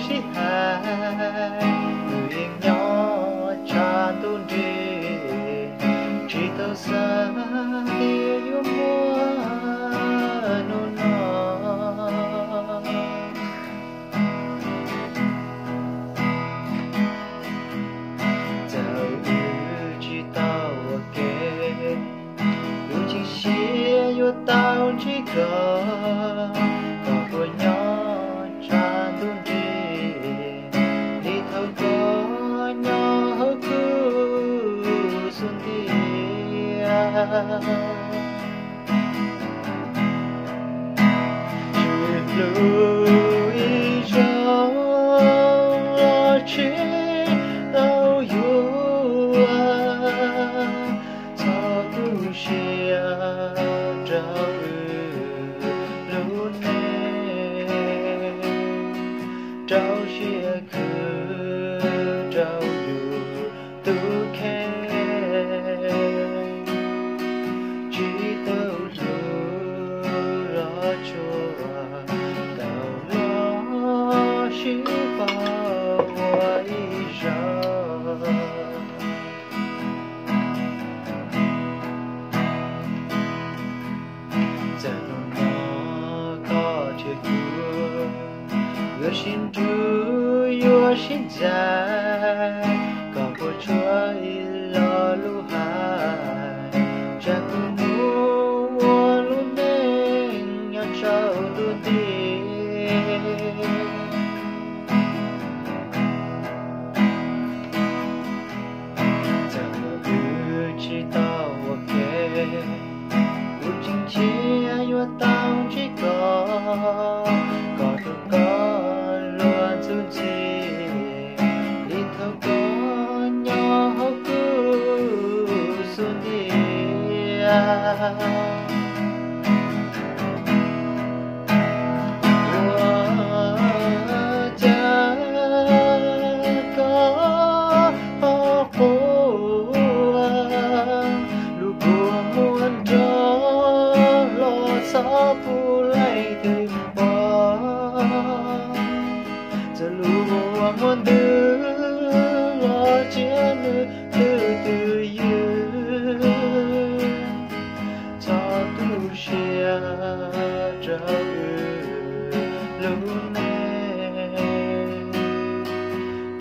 sib hais, wb yeej nyob tshav ntuj nrig, tsis tau xav tias yuav muaj hnub no. Txawm wb tsis tau ua ke, kuv cia siab yuav tau ntsib koj, kom puas nyob tshav ntuj nrig li thaum koj nyob hauv kuv xub ntiag. Tsis hlub ib zaug los tsis tau yuav, txhob tu siab rau wb lub neej, rau siab khwv rau yus tus kheej. Tsis tau hlub los tsuas tau los sib pom ua ib zaug. Txawm hnub no koj thiab kuv yuav sib nrug yuav sib ntxais, koj puas tshuav ib lo lus hais, tsam kuv mus ua lub neej nyob rau ntuj nti. Txawm wb tsis tau ua ke, kuv tseem cia yuav tau ntsib koj, kom rau koj luag ntxhi ntxhi li thaum koj nyob hauv kuv xub ntiag. Ua cas koj ho quaj, lub kua muag nrog los txhob pub leej twg pom. Txawm lub kua muag ntws los tsiab nws twj twj ywm, txhob tu siab rau wb lub neej,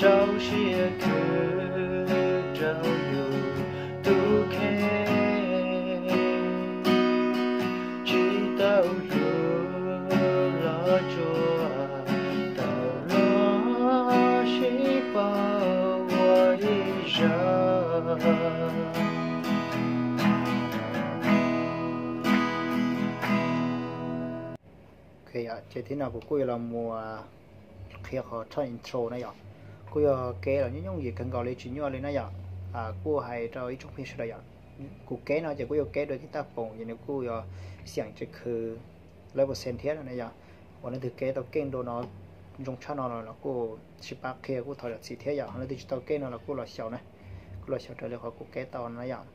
rau siab khwv rau yus tus kheej. Tsis tau hlub los tsuas tau los sib pom ua ib zaug. Ok, ces thib no kuv kuj yuav los mus qhia qhov thaum intro na yom. Kuj yog kev los nyob nyob yim kawg nkaus li, tsis nyuaj li na yom. Kuj hais rau ib tsoom phooj ywg sawv daws yom, kuv kev no ces kuj yuav kev dua tib taj poom ces nws kuj yuav xiam tsis khwv lawv percent thiab na yom. Uas leej twg kev tau keej dua no, zoo tshaj no los kuj sib pab qhia kuj thov zam txim thiab yom. Leej twg tsis tau keej no los kuj los xyaum na, kuj los xyaum raws li qhov kuv kev tau na yom.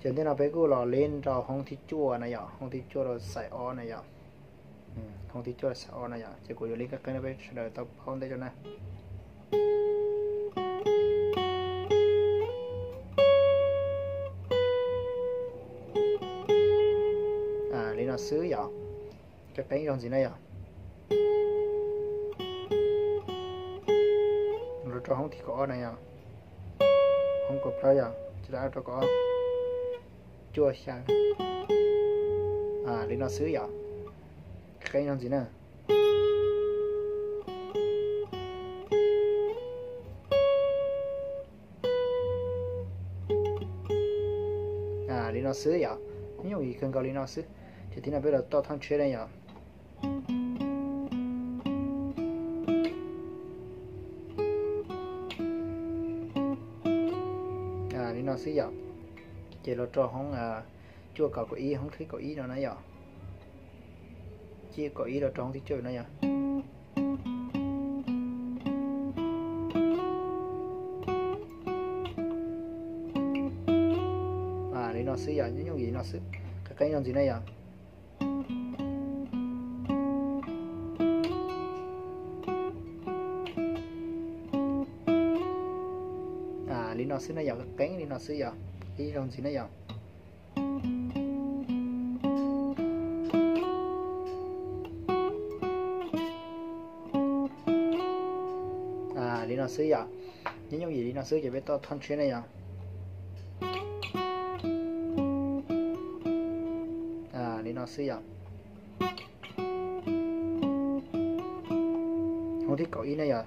Ces ntej no peb kuj los li rau hoob thib cuaj na yom, hoob thib cuaj rau xais ob na yom. Hoob thib cuaj rau xais ob na yom, ces kuv yuav li qeeb qeeb rau peb sawv daws tau paub ntej rau na. Li no xwb yom. Qeeb qeeb ib zaug ntxiv na yom. Los rau hoob thib kaum ob na yom. Hoob kaum plaub yom, ces rau kaum ob, cuaj xya. Li no xwb yom. Qeeb ib zaug ntxiv na. Li no xwb yom. Nyob nyob yim kawg nkaus li no xwb. Ces thib no peb los toj thaj tshiab na yom. Li no xwb yom. Ces los rau hoob cuaj kaum kaum ib, hoob thib kaum ib no na yom. Cuaj kaum ib los rau hoob thib cuaj na yom. Li no xwb yom, nyob nyob yim no xwb. Qeeb qeeb ib zaug ntxiv na yom. no xwb na yom, qeeb li no xwb yom, ib zaug ntxiv na yom. Li no xwb yom. Nyob nyooj yim li no xwb ces peb toj thoj tshiab na yom. Li no xwb yom. Hoob thib kaum ib na yom,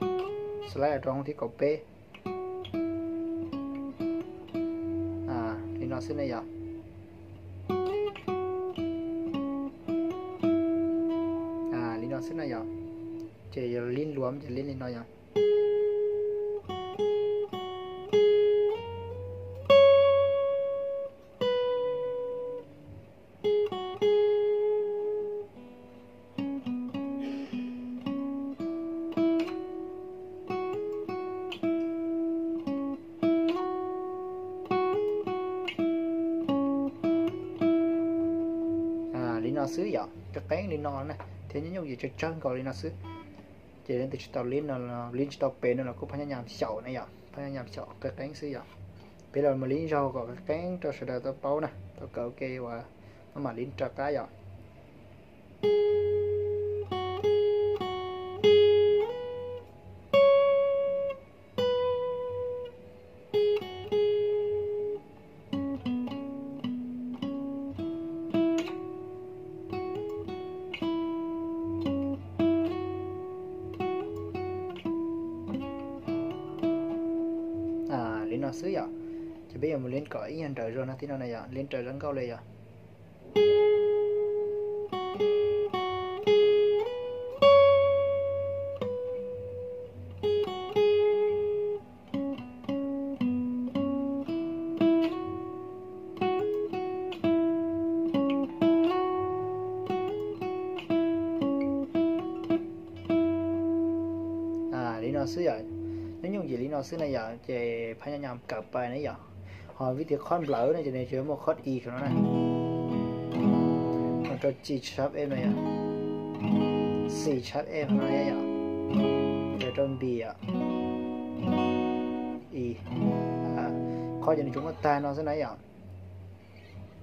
slide rau hoob thib kaum peb. Li no xwb na yom. Li no xwb na yom. Ces yog lib luam ces lib li no yom. Li no xwb yom, qeeb qeeb li no na, thiab nyob nyooj yim tsawg tsawg nkaus li no xwb. Ces leej twg tsis tau lib no, lib tsis tau pem no los kuj phab nyaj nyam xyaum na yom, phab nyaj nyam xyaum qeeb qeeb xwb yom. Peb los mus lib zaug kom qeeb qeeb rau sawv daws tau paub na, tau kawm ua ke uas maj mam lib rov qab yom. Li no xwb yom. Ces peb yuav mus lib kom ib nyuag nrawm zog no tib no na yom, lib nrawm zog nkauj li yom. Li no xwb yom, nyob nyooj yim li no xwb na yom, ces phab nyaj nyam kawm pais na yom. Ho vib thib qhov nplawv no ces nws tsuas muaj qhov i no na, rau C sharp F no yom, C sharp F no yom, rau B yom, qhov ces nws tsuas muaj tag no xwb na yom.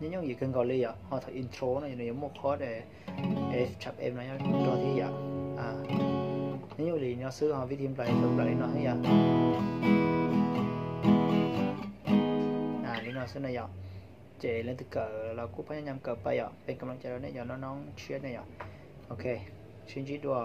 Nyob nyooj yim kawg nkaus li yom, ho thaum intro no nws yuav muaj qhov F sharp F no nyob rau thiab yom. Nyob nyooj li no xwb ho vib thib nplawv tau nplawv li no xwb yom. Li no xwb na yom. Ces leej twg kawm los kuj phab nyaj nyam kawm pais yom, peb kam loo cai rau nej yom, noob noob tshiab nej yom. Ok, sib ntsib dua.